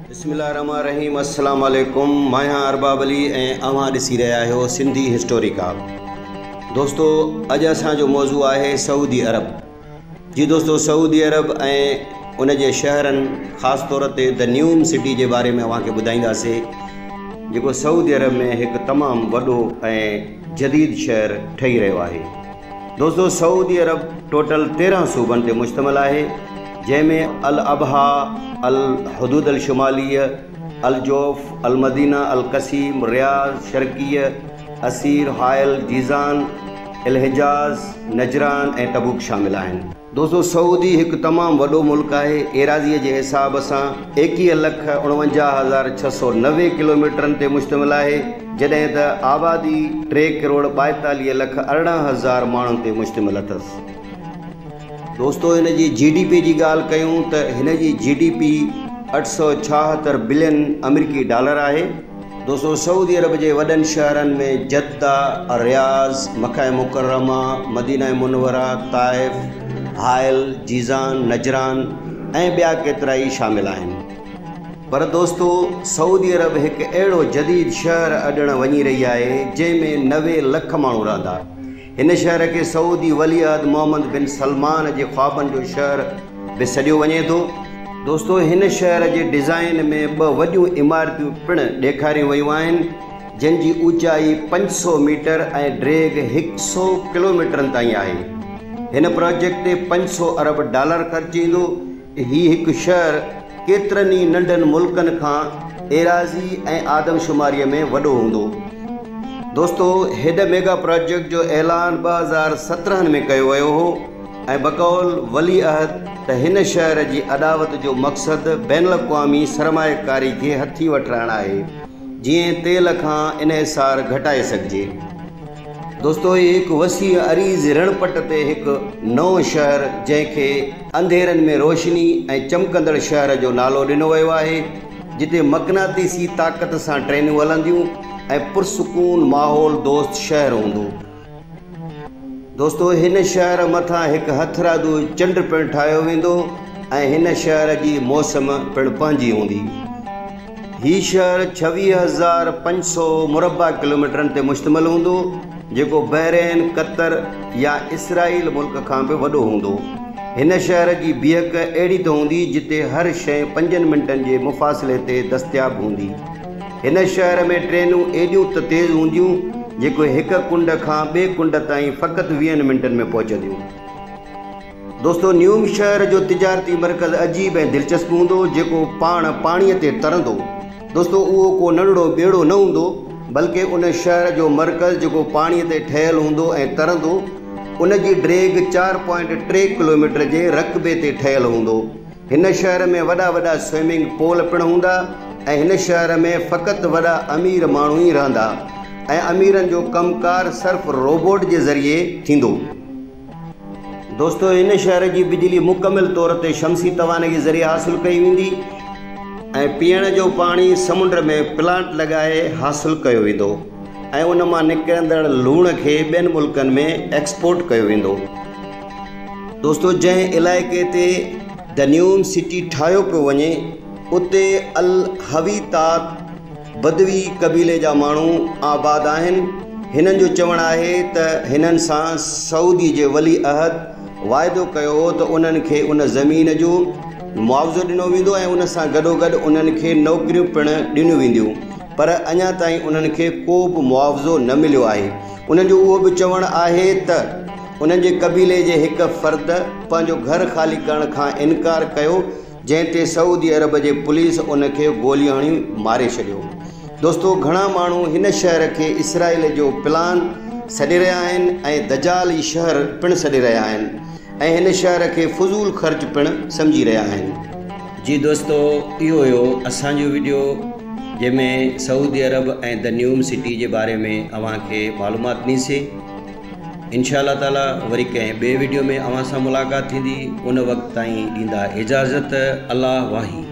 بسم الله الرحمن الرحيم السلام عليڪم مان آهيان ارباب علي ۽ اوهان ڏسي رهيا آهيو سنڌي هسٽوريڪا. دوستو اڄ اسان جو موضوع آهي سعودي عرب. جي دوستو سعودي عرب ۽ ان جي شهرن خاص طور تي د نيوم سٽي جي باري ۾ اوهان کي ٻڌائينداسي جيڪو سعودي عرب ۾ هڪ تمام وڏو ۽ جديد شهر ٺهي رهيو آهي. دوستو سعودي عرب ٽوٽل 13 صوبن تي مشتمل آهي جنهن ۾ الابها، الحدود الشماليه، الجوف، المدينه، القصيم، رياض، شرقيه، عسير، حائل، جيزان، الحجاز، نجران ۽ تبوڪ شامل آهن. دوستو سعودي هڪ تمام وڏو ملڪ آهي، ايراضيء جي حساب سان 21 لک 49690 ڪلوميٽرن تي مشتمل آهي، جڏهن ته آبادي 3 ڪروڙ 42 لک 18 هزار ماڻهن تي مشتمل اٿس. دوستو هن جي جي ڊي پي جي ڳالهه ڪيون ته هن جي جي ڊي پي 876 بلين آمريڪي ڊالر آهي. دوستو سعودي عرب جي وڏن شهرن ۾ جده، الرياض، مڪه مڪرمه، مدينه منوره، طائف، حائل، جيزان، نجران ۽ ٻيا ڪيترائي شامل آهن. پر دوستو سعودي عرب هڪ اهڙو جديد شهر اڏڻ وڃي رهي آهي جنهن ۾ 90 لک ماڻهو رهندا. هن شهر کي سعودي ولي عهد محمد بن سلمان جي خوابن جو شهر به سڏيو وڃي ٿو. دوستو هن شهر جي ڊزائين ۾ ٻه وڏيون عمارتون پڻ ڏيکاريون ويون آهن جن جي اوچائي 500 ميٽر ۽ ڊيگهه 100 ڪلوميٽرن تائين آهي. هن پراجيڪٽ تي 500 ارب ڊالر خرچ ايندو. هي هڪ شهر ڪيترن ئي ننڍن ملڪن کان ايراضي ۽ آدمشماريء ۾ وڏو هوندو. دوستو هيڏ ميگا پراجيڪٽ جو اعلان 2017 ۾ ڪيو ويو هو ۽ بقول ولي عهد ته هن شهر جي اڏاوت جو مقصد بين الاقوامي سرمائيڪاري کي هٿي وٺرائڻ آهي جيئن تيل کان انحصار گهٽائي سگهجي. دوستو هي هڪ وسيع عريض رڻ پٽ تي هڪ نئون شهر جنهن کي انڌيرن ۾ روشني ۽ چمڪندڙ شهر جو نالو ڏنو ويو آهي جتي مقناطيسي طاقت سان ٽرينون هلنديون ۽ پرسڪون ماحول دوست شهر هوندو. دوستو هن شهر مٿان هڪ هٿرادو چنڊ پڻ ٺاهيو ويندو ۽ هن شهر جي موسم پڻ پنهنجي هوندي. هي شهر 26,500 مربع ڪلوميٽرن تي مشتمل هوندو، جيڪو بحرين، قطر يا اسرائيل ملڪ کان به وڏو هوندو. هن شهر جي بيهڪ اهڙي ته هوندي جتي هر شيء پنجن منٽن جي مفاصلي تي دستياب هوندي. هن شهر ۾ ٽرينون ايڏيون ته تيز هونديون جيڪي هڪ ڪنڊ کان ٻي ڪنڊ تائين فقط ويهن منٽن ۾ پهچنديون. دوستو نيوم شهر جو تجارتي مرڪز عجيب ۽ دلچسپ هوندو جيڪو پاڻ پاڻيء تي ترندو. دوستو اهو ڪو ننڍڙو ٻيڙو نه هوندو بلڪه ان شهر جو مرڪز جيڪو پاڻيء تي ٺهيل هوندو ۽ ترندو ان جي ڊيگهه 4.3 ڪلوميٽر جي رقبي تي ٺهيل هوندو. هن شهر ۾ وڏا وڏا سوئمنگ پول پڻ هوندا ۽ هن شهر ۾ فقط وڏا امير ماڻهو ئي رهندا ۽ اميرن جو ڪم ڪار صرف روبوٽ جي ذريعي ٿيندو. دوستو هن شهر جي بجلي مڪمل طور تي شمسي توانائي ذريعي حاصل ڪئي ويندي ۽ پيئڻ جو پاڻي سمنڊ ۾ پلانٽ لڳائي حاصل ڪيو ويندو ۽ ان مان نڪرندڙ لوڻ کي ٻين ملڪن ۾ ايڪسپورٽ ڪيو ويندو. دوستو جنهن علائقي تي د نيوم سٽي ٺاهيو پيو وڃي اتي الحويطات بدوي قبيلي جا ماڻهو آباد آهن. هنن جو چوڻ آهي ته هنن سان سعودي جي ولي عهد واعدو ڪيو هو ته انهن کي ان زمين جو معاوضو ڏنو ويندو ۽ ان سان گڏوگڏ انهن کي نوڪريون پڻ ڏنيون وينديون پر اڃا تائين انهن کي ڪو به معاوضو نه مليو آهي. انهن جو اهو به چوڻ آهي ته انهن جي قبيلي جي هڪ فرد پنهنجو گهر خالي ڪرڻ کان انڪار ڪيو جنهن تي سعودي عرب جي پوليس ان کي گوليون هڻي ماري ڇڏيو. دوستو گهڻا ماڻهو هن شهر کي اسرائيل جو پلان سڏي رهيا آهن ۽ دجال ئي شهر پڻ سڏي رهيا آهن ۽ هن شهر کي فضول خرچ پڻ سمجهي رهيا آهن. جي دوستو اهو هيو اسان جو وڊيو جنهن ۾ سعودي عرب ۽ د نيوم سٽي جي باري ۾ اوهان کي معلومات ڏني سي. انشاء الله تعالي وري ڪنهن ٻئي وڊيو ۾ اوهان سان ملاقات ٿيندي ان وقت تائين ڏيندا اجازت الله واهي.